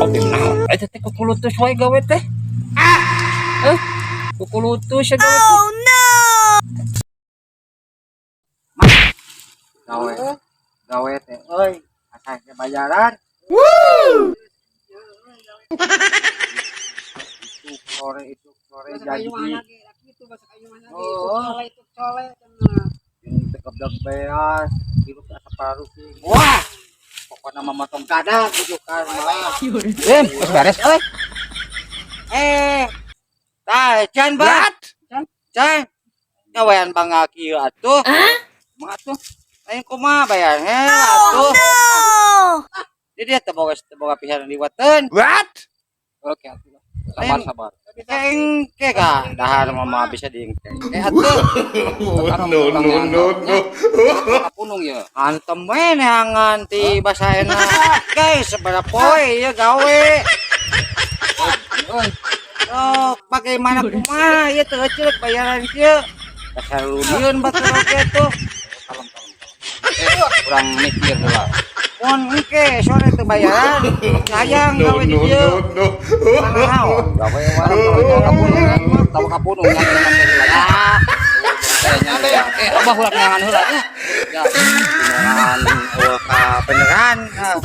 Naon? Eta teh kukulutus wae gawe teh. Eh, kukulutus ya gawe teh. Oh no! Gawe gawe teh euy, asa ke bayaran. Itu sore jadi. Oh. Ini teu beas, hirup asa parusing. Wah, pokoknya mah motong dada bujukan mah. Bim, geus beres euy. Eh, tah can ba? Can, can. Gawean bangga kieu atuh. Kumaha tuh? Lain kumaha, bayar heula atuh. No! Jadi dia teu boga pisan liwateun. What? Oke atuh. Sabar, sabar. Engke ka dahar mah bisa diengke. Eh atuh. No, no, no, no. Kapunung ya. Antem we neangan ti basaena. Guys, sabaraha poe ieu gawe. Euy, Oh, bagaimana kumaha ieu teu eceuk bayaran kieu. Dasar ludieun batur oge tuh. Kalem, kalem, kalem. Eh, kurang mikir heula. Mun engke sore teu bayaran, sayang No, gawe di no, dieu. no, no. Naon? Gawe wae tahu kapunung, tahu kapunung nya dengan teh heula. Ah, Ya, eh, abah ulah neangan heula nya. Ya, neangan eueuh ka beneran. Ah.